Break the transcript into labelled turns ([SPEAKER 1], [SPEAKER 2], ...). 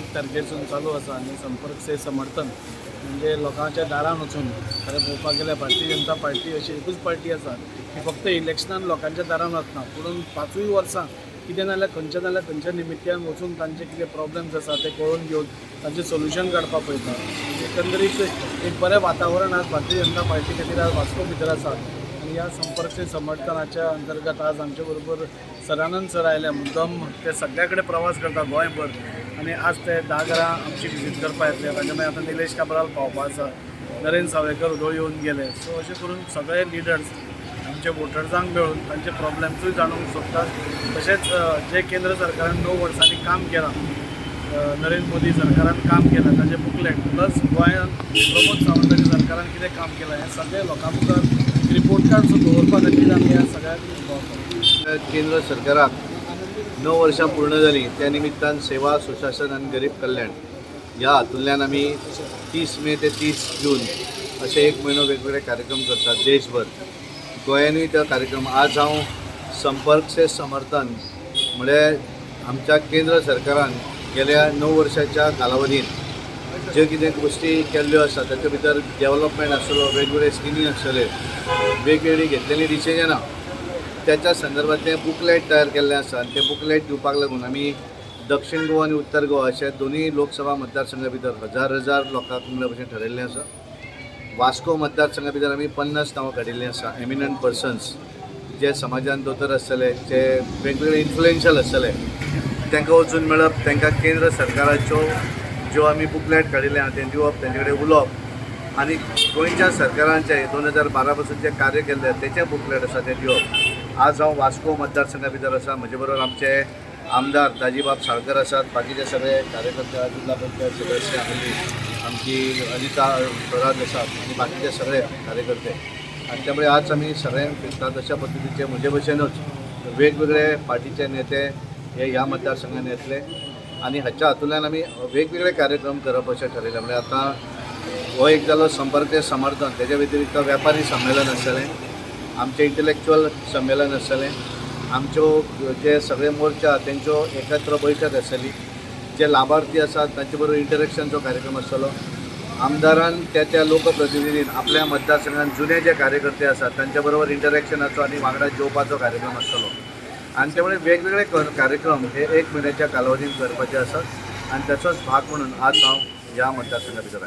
[SPEAKER 1] 1 तारखेसून चालू आसा आनी संपर्क से समर्थन म्हणजे लोकांच्या दारान वचून. खरें पळोवपाक गेल्यार भारतीय जनता पार्टी अशी एकूच पार्टी आसा की फक्त इलेक्शनान लोकांच्या दारान वचना, पूण 5ूय वर्सां कितें ना जाल्यार खंयच्या ना जाल्यार खंयच्या निमित्त्यान वचून तांचे कितें प्रॉब्लम्स आसा ते कळोवन घेवन तांचें सोल्युशन काडपाक पळयता. म्हणजे एकंदरीत एक बरें वातावरण आज भारतीय जनता पार्टी खातीर आज वास्को भितर आसा आनी ह्या संपर्क से समर्थनाच्या अंतर्गत आज आमचे बरोबर सदानंद सर आयले. मुद्दम ते सगळ्या कडेन प्रवास करता गोंयभर आनी आज ते 10 घरां आमची विजीट करपाक येतले. ताच्या मागीर आतां निलेश काब्राल पावपा आसा, नरेंद्र सावयकर उदो येवन गेले. सो अशें करून सगळे लिडर्स आमच्या वोटर्सांक मेळून तांचे प्रॉब्लम्सूय जाणूंक सोदतात. तशेंच जे केंद्र सरकारान 9 वर्सांनी काम केलां, नरेंद्र मोदी सरकारान काम केलां ताचें बुकलेट, प्लस गोंयांत प्रमोद सावंताच्या सरकारान कितें काम केलां, हें सगळें लोकां मुखार रिपोर्ट कार्ड सो दवरपा खातीर आमी ह्या सगळ्याक भोंवता.
[SPEAKER 2] केंद्र सरकाराक 9 वर्षां पूर्ण जालीं, त्या निमित्तान सेवा, सुशासन आनी गरीब कल्याण ह्या हातूंतल्यान आमी 30 मे ते 30 जून अशे एक म्हयनो वेगवेगळे कार्यक्रम करतात देशभर. गोंयानूय त्या कार्यक्रम. आज हांव संपर्क से समर्थन म्हळ्यार आमच्या केंद्र सरकारान गेल्या 9 वर्साच्या कालावधीत ज्यो कितें गोश्टी केल्ल्यो आसा, ताचे भितर डेवलपमेंट आसतलो, वेगवेगळे स्किमी आसतले, वेगवेगळी घेतलेलीं डिसिजनां, त्याच्या संदर्भातलें बुकलेट तयार केल्लें आसा आनी तें बुकलेट दिवपाक लागून आमी दक्षीण गोवा आनी उत्तर गोवा अशे दोनूय लोकसभा मतदारसंघा भितर हजार हजार लोकांक मेळप अशें ठरयल्लें आसा. वास्को मतदारसंघा भितर आमी 50 नांवां काडिल्लीं आसा, एमिनंट पर्सन्स, जे समाजान दोतोर आसतले, जे वेगवेगळे इन्फ्लुएन्शियल आसतले, तांकां वचून मेळप, तांकां केंद्र सरकाराच्यो ज्यो आमी बुकलेट काडिल्लें आहा तें दिवप, तेंचे कडेन उलोवप आनी गोंयच्या सरकारांचे 2012 पासून जे कार्य केल्लें तेचें बुकलेट आसा तें दिवप. आज हांव वास्को मतदारसंघा भितर आसा. म्हजे बरोबर आमचे आमदार दाजीबाब साळकर आसात, बाकीचे सगळे कार्यकर्ते, जिल्हा पंचायत सदस्य आनी आमची अनिता स्वराज आसात आनी बाकीचे सगळे कार्यकर्ते. आनी त्यामुळे आज आमी सगळ्यांक फिरतात. अशा पद्दतीचे म्हजे भशेनूच वेगवेगळे पार्टीचे नेते हे ह्या मतदारसंघान येतले आनी हाच्या हातूंतल्यान आमी वेगवेगळे कार्यक्रम करप अशें ठरयलें. म्हणजे आतां हो एक जालो संपर्क ते समर्थन, तेच्या व्यतिरिक्त व्यापारी संमेलन आसतलें, आमचें इंटलेक्च्युअल संमेलन आसतलें, आमच्यो जे सगळे मोर्चा तेंच्यो एकत्र बैठक आसतली, जे लाभार्थी आसात तांचे बरोबर इंटरेक्शनचो कार्यक्रम आसतलो. आमदारान त्या त्या लोकप्रतिनिधीन आपल्या मतदारसंघात जुने जे कार्यकर्ते आसात तांच्या बरोबर इंटरेक्शनाचो आनी वांगडा जेवपाचो कार्यक्रम आसतलो. आनी त्यामुळे वेगवेगळे कार्यक्रम हे एक म्हयन्याच्या कालावधीत करपाचे आसात आनी त्याचोच भाग म्हणून आज हांव ह्या मतदारसंघा भितर आयलो.